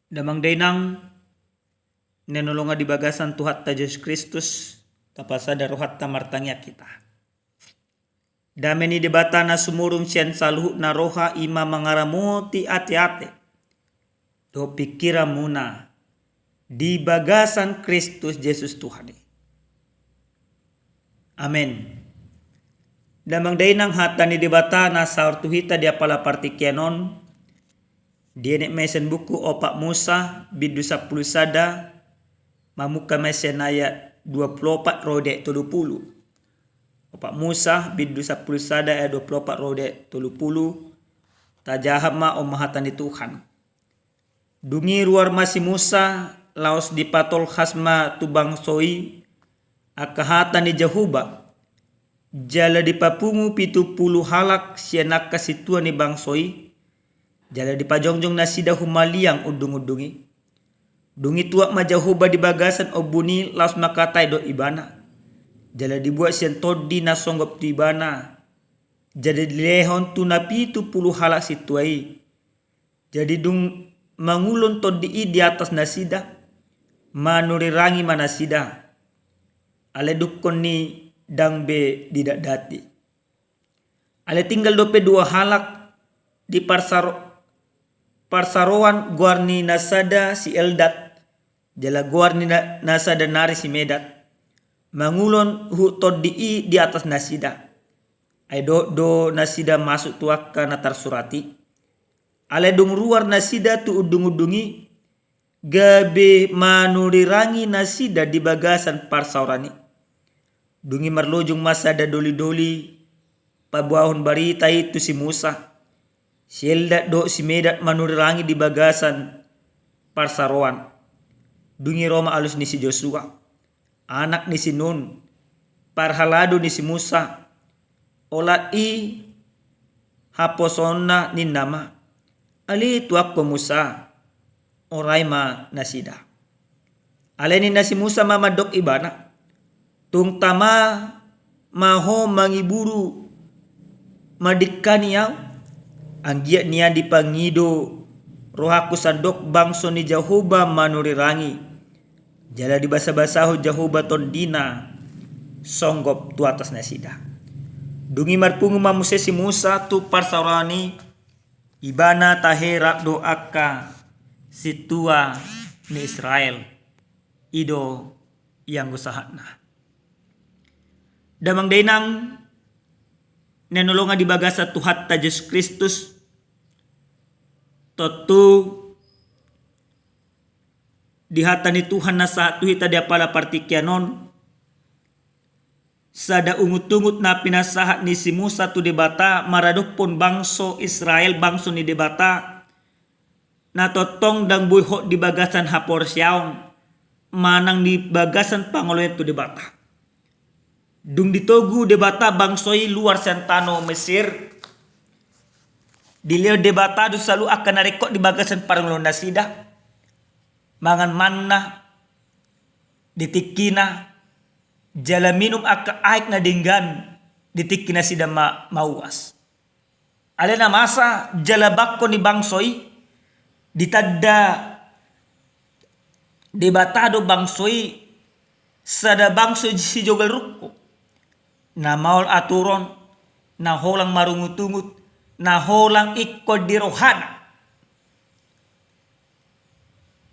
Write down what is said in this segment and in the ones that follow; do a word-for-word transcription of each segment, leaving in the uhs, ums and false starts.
Damang dainang na hinaholongan di bagasan Tuhanta Jesus Kristus, tapasada rohanta martangiang hita. Dame ni Debata na sumurung sian saluhutna roha i ma mangaramoti ateate dohot pingkiranmuna di bagasan Kristus Jesus Tuhan i. Amen. Damang dainang, hata ni Debata na sahat tu hita di apala partingkian on dienet ma sian buku Opat Musa bindu sampulu sada, mamungka ma sian ayat dua pulu opat ro di ayat tolu pulu. Opat Musa bindu sampulu sada ayat dua pulu opat ro di ayat tolu pulu. Tajaha ma, on ma hata ni Tuhan. Dung i ruar ma si Musa, laos dipatolhas ma tu bangso i angka hata ni Jahowa, jala dipapungu pitu pulu halak sian angka sintua ni bangso i, jala dipajongjong nasida humaliang undungundung i. Dung i tuat ma Jahowa di bagasan ombun i, laos mangkatai dohot ibana, jala dibuat sian tondi na songgop tu ibana, jala dilehon tu na pitu pulu halak sintua i. Jadi dung mangulon tondi i di atas nasida, manurirangi ma nasida. Alai dungkon i ndang be didatdati. Alai tinggal dope dua halak di parsaro-, parsaroan, goar ni na sada si Eldad, jala goar ni na, na sada nari si Medad, mangulon huhut tondi i di atas nasida. Ai dohot do nasida masuk tu angka na tarsurat i. Alai dung ruar nasida tu undungundung i, gabe manurirangi nasida di bagasan parsaoran i. Dung i marlojong ma sada dolidoli paboahon barita i tu si Musa. Si Eldad dohot si Medad manurirangi di bagasan parsaroan. Dung i ro ma alus ni si Josua, anak ni si Nun, parhalado ni si Musa. Olat i haposoonna, ninna ma: Ale tuanku Musa, orai ma nasida. Alai ninna si Musa ma mandok ibana: Tung tama ma ho mangiburu mandingkani ahu? Anggiat nian dipangido rohangku sandok bangso ni Jahowa manurirangi, jala dibasabasahon Jahowa tondina songgop tu atas nasida. Dung i marpungu ma muse si Musa tu parsaoran i, ibana tahe rap dohot angka sintua ni Israel. I do ianggo sahatna. Damang dainang na hinaholongan di bagasan Tuhanta Jesus Kristus, tontu di hata ni Tuhan na sahat tu hita di apala partingkian on, sada ungutungut na pinasahat ni si Musa tu Debata maradophon bangso Israel, bangso ni Debata, na tongtong ndang boi hot di bagasan haporseaon manang di bagasan pangoloan tu Debata. Dung ditogu Debata bangso i luar sian tano Mesir, dilehon Debata do saluhut angka na ringkot di bagasan parngoluon nasida, mangan manna di tingkina, jala minum angka aek na denggan di tingki nasida ma-, mauas. Alai na masa jala bangko ni bangso i, ditanda Debata do bangso i sada bangso sijogal rungkung, na maol aturon, na holang marungutungut, na holang ingkon di rohana.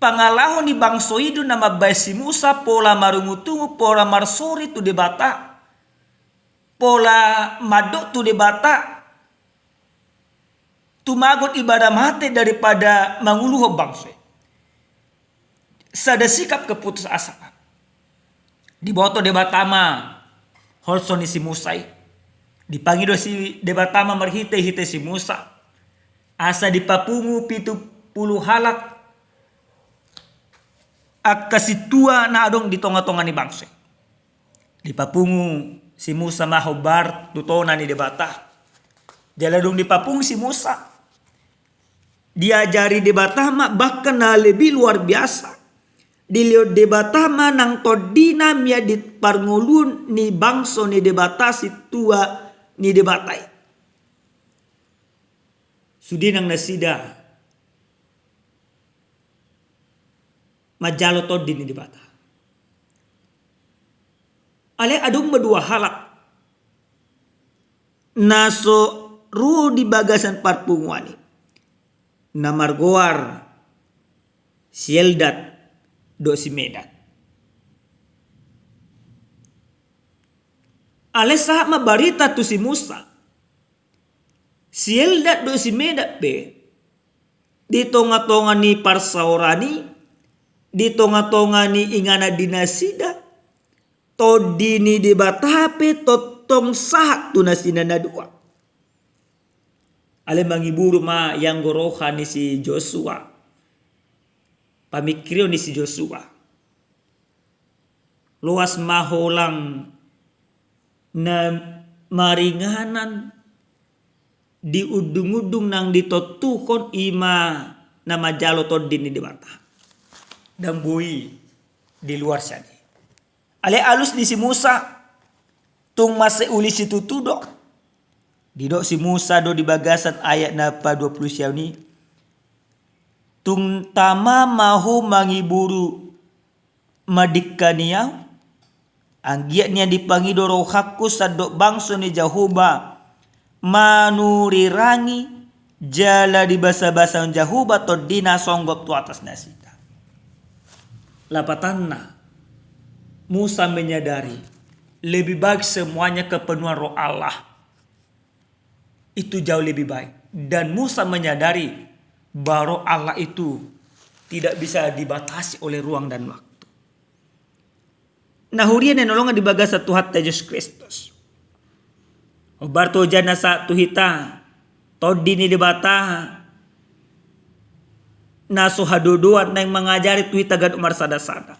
Pangalaho ni bangso i do na mambahen si Musa pola marungutungut, pola marsori tu Debata, pola mandok tu Debata, tumagon ibadah mate daripada manguluhon bangso i. Sada sikap keputusasaan. Diboto Debata ma holso ni si Musa i. Dipangido si Debata ma marhitehite si Musa, asa dipapungu pitu pulu halak angka sintua na adong di tongatonga ni bangso i. Dipapungu si Musa ma hombar tu tona ni Debata. Jala dung dipapungu si Musa, diajari Debata ma bahkan na lebih luar biasa. Dilehon Debata ma nang tondina mian di parngoluon ni bangso ni Debata, sintua ni Debata i. Sude nang nasida manjalo Tondi ni Debata. Alai adong ma dua halak na so ro di bagasan parpunguan i, na margoar si Eldad dohot si Medad. Alai sahat ma barita tu si Musa, si Eldad dohot si Medad pe, di tongatonga ni parsaoran i, di tongatonga ni inganan di nasida, Tondi ni Debata pe tongtong sahat tu nasida na dua. Alai mangiburu ma ianggo roha ni si Josua, pamingkirion ni si Josua. Loas ma holan na maringanan di undungundung naung ditontuhon, i ma na manjalo Tondi ni Debata. Ndang boi di luar sian i. Alai alus ni si Musa, tung mansai uli situtu do. Didok si Musa do di bagasan ayat na paduapuluh siaon i, tung tama ma ho mangiburu mandingkani ahu? Anggiat nian dipangido rohangku sandok bangso ni Jahowa manurirangi, jala dibasabasahon Jahowa Tondina songgop tu atas nasida. Lapatanna, Musa menyadari lebih baik semuanya kepenuhan Roh Allah. Itu jauh lebih baik. Dan Musa menyadari bahwa Roh Allah itu tidak bisa dibatasi oleh ruang dan waktu. Na huria na hinaholongan di bagasan Tuhanta Jesus Kristus, hombar tu hujana sahat tu hita Tondi ni Debata na so hadodoan naeng mangajari tu hita ganup marsadasada.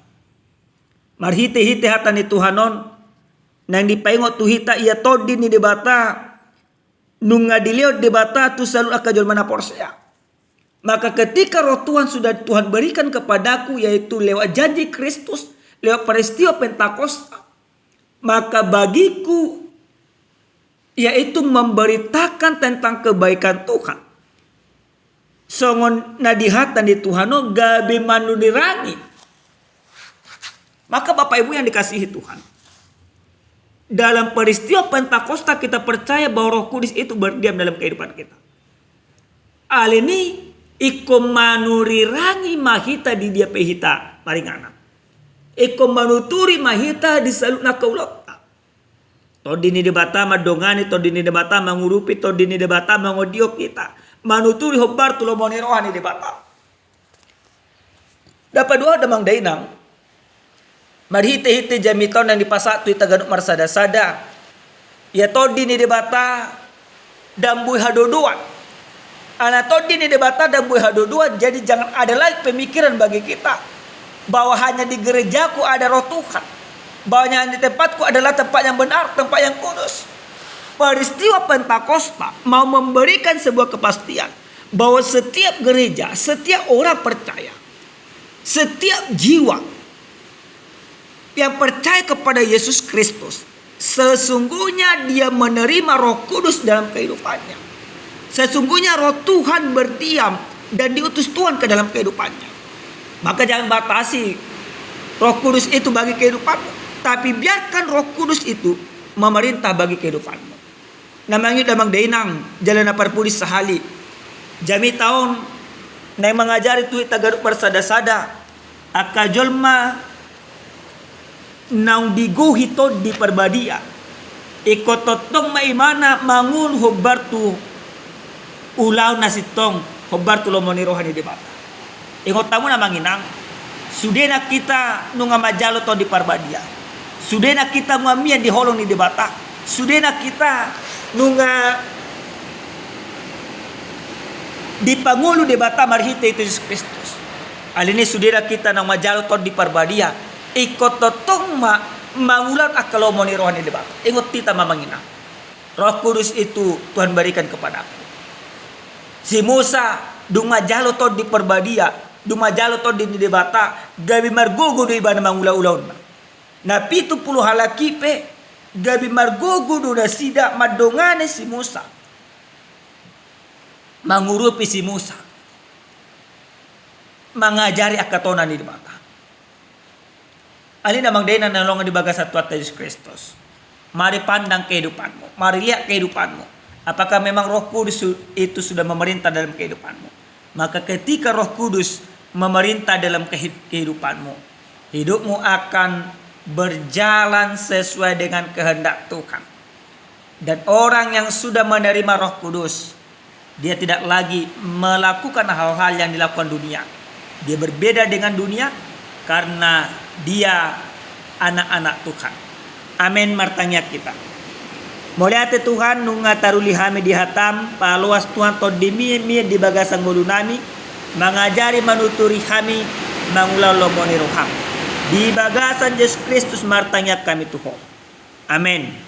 Marhitehite hata ni Tuhan on, naeng dipaingot tu hita ia Tondi ni Debata nunga dilehon Debata tu saluhut angka jolma na porsea. Maka ketika Roh Tuhan sudah Tuhan berikan kepadaku, yaitu lewat janji Kristus, lewat peristiwa Pentakosta, maka bagiku yaitu memberitakan tentang kebaikan Tuhan. Songon na di hata ni Tuhan on, gabe manurirangi. Maka Bapak Ibu yang dikasihi Tuhan, dalam peristiwa Pentakosta kita percaya bahwa Roh Kudus itu berdiam dalam kehidupan kita. Alani i ingkon manurirangi ma hita di dia pe hita maringanan. Ingkon manuturi ma hita di saluhut angka ulaonta. Tondi ni Debata mandongani, Tondi ni Debata mangurupi, Tondi ni Debata mangondihon hita manuturi hombar tu lomo ni roha ni Debata. Na paduahon damang dainang, marhitehite jamita on naeng dipasahat tu hita ganup marsadasada, ia Tondi ni Debata ndang boi hadodoan. Alana Tondi ni Debata ndang boi hadodoan, jadi jangan ada lagi pemikiran bagi kita bahwa hanya di gerejaku ada Roh Tuhan, bahwa hanya di tempatku adalah tempat yang benar, tempat yang kudus. Peristiwa Pentakosta mau memberikan sebuah kepastian bahwa setiap gereja, setiap orang percaya, setiap jiwa yang percaya kepada Yesus Kristus, sesungguhnya dia menerima Roh Kudus dalam kehidupannya. Sesungguhnya Roh Tuhan berdiam dan diutus Tuhan ke dalam kehidupannya. Maka jangan batasi Roh Kudus itu bagi kehidupanmu, tapi biarkan Roh Kudus itu memerintah bagi kehidupanmu. Na mangihut damang dainang, jala na parpudi sahali, jamita on naeng mangajari tu hita ganup marsadasada, angka jolma naung digohi Tondi Parbadia, ingkon tongtong ma ibana mangolu hombar tu ulaon na sintong, hombar tu lomo ni roha ni Debata. Ingot hamu na manginang, sudena hita nunga manjalo Tondi Parbadia, sudena hita nunga mian di holong ni Debata, sudena hita nunga dipangolu Debata marhite Jesus Kristus. Alani i sudena hita naung manjalo Tondi Parbadia, ingkon tongtong ma mangulahon angka lomo ni roha ni Debata. Ingot hita ma manginang, Roh Kudus itu Tuhan berikan kepadaku. Si Musa dung manjalo Tondi Parbadia, dung manjalo Tondi ni Debata, gabe margogo do ibana mangula ulaonna. Na pitu pulu halak i pe gabe margogo do nasida mandongani si Musa, mangurupi si Musa, mangajari angka tona ni Debata. Ahli na mangdena na longan di bagasan Tuhanta Jesus Kristus. Mari pandang kehidupanmu, mari lihat kehidupanmu. Apakah memang Roh Kudus su-, itu sudah memerintah dalam kehidupanmu? Maka ketika Roh Kudus memerintah dalam kehi-, kehidupanmu, hidupmu akan berjalan sesuai dengan kehendak Tuhan. Dan orang yang sudah menerima Roh Kudus, dia tidak lagi melakukan hal-hal yang dilakukan dunia. Dia berbeda dengan dunia karena dia anak-anak Tuhan. Amen, martangiang hita. Mauliate Tuhan, nunga taruli hami di hataM, paloas Tuhan Tondimi mian di bagasan ngolunami, mangajari, manuturi hami, mangulahon lomo ni rohaM. Di bagasan Jesus Kristus martangiang hami tu Ho. Amen.